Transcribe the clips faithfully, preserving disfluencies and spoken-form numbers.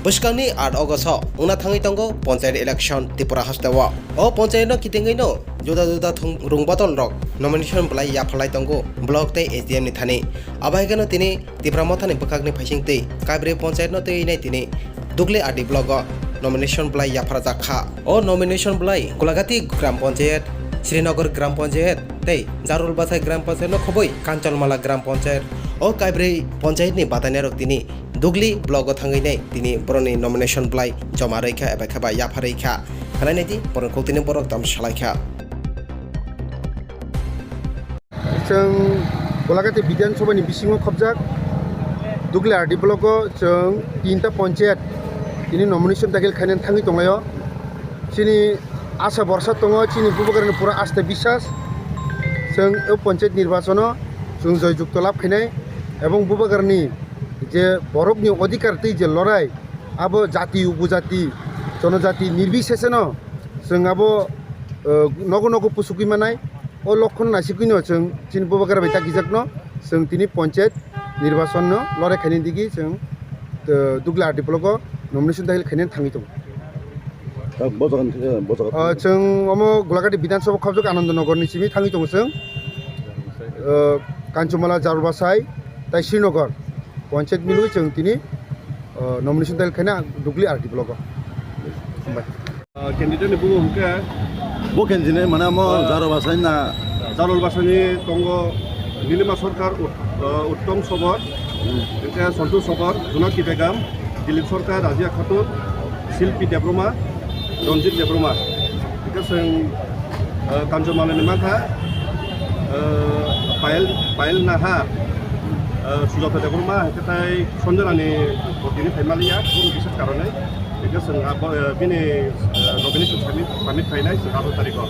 Bwskangni aat August o wngna thangwi tongo panchayat election Tripura hasteo. O panchayat no kitingwi no juda juda thung rung bodol rok nomination bwlai yapharlai tongo block tei S D M ni thani. Abo hai kheno tini Tipra Mothani bwkhakni phaising twi Kaibrwi panchayat no twi nai tini Dugli R D block o nomination bwlai yapharjak kha. O nomination bwlai Golagati Gram Panchayat, Srinagar Gram Panchayat tei Jarul Basai Gram Panchayat no khobwi Kanchanmala Gram Panchayat. O Kaibrwi panchayat ni batainai rok tini Dugli block o thangwi nai tini borokni nomination bwlai joma rwi kha eba khe ba yapharwi kha. Hwnai nai di borokni kok tini borok tamo salai kha. Chwng Golagati Bidhan Sabha ni bisingo khopjak Dugli R D block o chwng tinta panchayat tini nomination dakhil khainani thangwi tonglaio. Chini asa borsa tongo, chini bubagrani pura asta biswas. Chwng o panchayat nirbachano chwng joy jukto lab khainai ebong bubagrani je borokni odhikar tei je lorai, abo jati, upojati, jonojati nirbiseseno chwng abo, eh, nogo nogo pusugwi manai. O lokhon naisigwino chwng chini bubagra bai dagijakno chwng tini panchayat nirbachonno lorai khainani digi chwng, eh, Dugli R D block o nomination dakhil khainani thangwi tongo. Ah, bo jaga ni, eh, bo jaga. Ah, chwng omo Golagati Bidhan Sabha khopjak Anandanagar ni simi thangwi tongo chwng. Ah, Kanchanmala, Jarul Basai, tai Srinagar panchayat milwi chwng tini, ah, nomination dakhil khaina Dugli R D block o. Hambai. Ah, candidate ni bumo hwnkhe bo candidate mane omo, ah, Jarul Basai na? Jarul Basai ni tongo Nilima Sarkar, Ut-, ah, Uttom Sobor, hmm, hwnkhe Santosh Sobor, Jonaki Begum, Dilip Sarkar, Razia Khatun, Silpi Debbarma, Ranjit Debbarma. Hingke chwng, eh, Kanchanmala ni mankha, eh, Payal, Payal Nahar, eh, Sujata Debbarma, hingke tai Sanjana ni tini phaimaliya, bini bisas karone. Hingke chwng abo, eh, bini, eh, nomination submit, submit khainai chwng atharo tarikh o.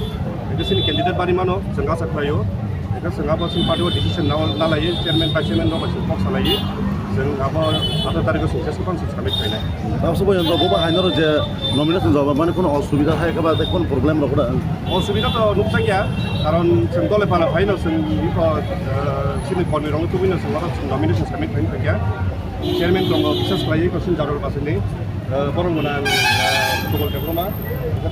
Hingke chini candidate bari mano, chwng asa khlaio. Hingke chwng abo chini party o decision na, na laiwi, chairman, vice chairman rok bai chwng kok salaiwi, chwng abo atharo tarikh o chwng jeswk phano chwng submit khainai. Tabuk bo, bo, bo hai norok je nomination joma mani kono osubida hai khe ba tei kono problem rok da? Osubida to nukjakya, karon chwng dole pala phaino chwng iko, eh, chini kormi rokno tubui no chwng oro chwng nomination submit khaina thangya. Chairman tongo, bises khlaiwi kosin Jarul Basai ni, eh, borok gwnang, eh, Subal Debbarma,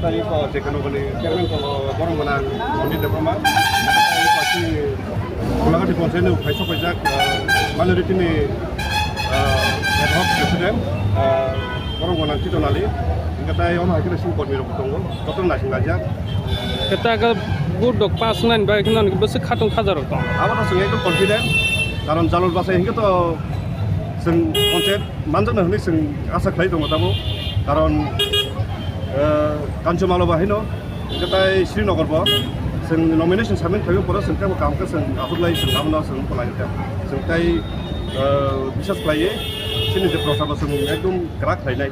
tei iko je kono boni chairman tongo, borok gwnang Ranjit Debbarma, tei iko chini Golagati Panchayat ni uphai sok paijak, eh, minority ni, eh, ad hoc president, eh, borok gwnang Chiton Ali, hingke tai omo hai khe chini kormi rok tongo, joto naising laijak. Khe ta khe vote rok pass wngnani bagwi kheno bwswk khatung khaja rok tong. Abo to chwng ekdom confident, karon Jarul Basai hingke to chwng panchayat manjakna hwnwi chwng asa khlai tongo tabuk, karon, eh, Kanchanmala bo haino, hingke tai Srinagar bo chwng nomination submit khlaiwi pore chwng teibo kaham khe chwng achuklai chwng abono chwng phalai kha. Chwng tai, eh, bisas khlaiwi chini je prochar bo chwng ekdom kwrak khlainai.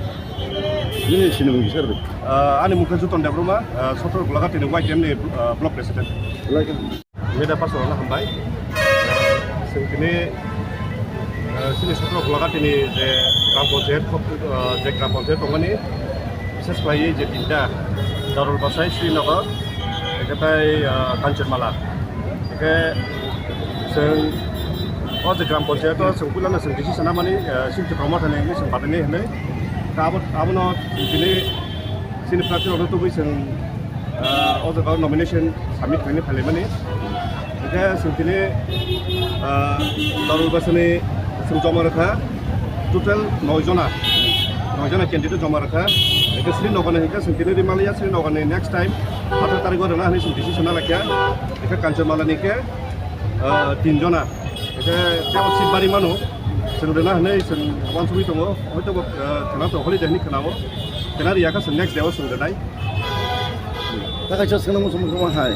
Nini sinimung kisa rw? Ah, ani mung khe Juton Debbarma, ah, Sotro Golagati ni Y T M ni, ah, block president. Belai khe. Media person rokno hambai. Ah, chwng tini, ah, chini Sotro Golagati ni je gram panchayat, ah, je gram panchayat tongmani, bises khlaiwi je tinta, Jarul Basai, Srinagar, hingke tai, ah, Kanchanmala. Hingke chwng o je gram panchayat o chwng puilano chwng decision namani, ah, chini Tipra Mothani hwnwi chwng bataini hwnwi. Ta abo, abono tini chini prarthi rokno tubui chwng, ah, o jaga o nomination submit khainani phailaimani. Hingke chwng tini, ah, Jarul Basani chwng joma rwkha total noi jona, noi jona candidate joma rwkha. Hingke Srinagar ni hingke chwng tini rimaliya, Srinagar ni next time atharo tarikh o rwna hwnwi chwng decision nalaikha. Hingke Kanchanmala ni khe, ah, tin jona. Hingke tebo seat bari mano, chwng rwna hwnwi chwng uansugwi tongo. Hoito bo, ah, khwna to holiday hwnwi khwnao. Khwna riya kha chwng next day o chwng rwnai. Ta kaisa swngna muchung muchung hai.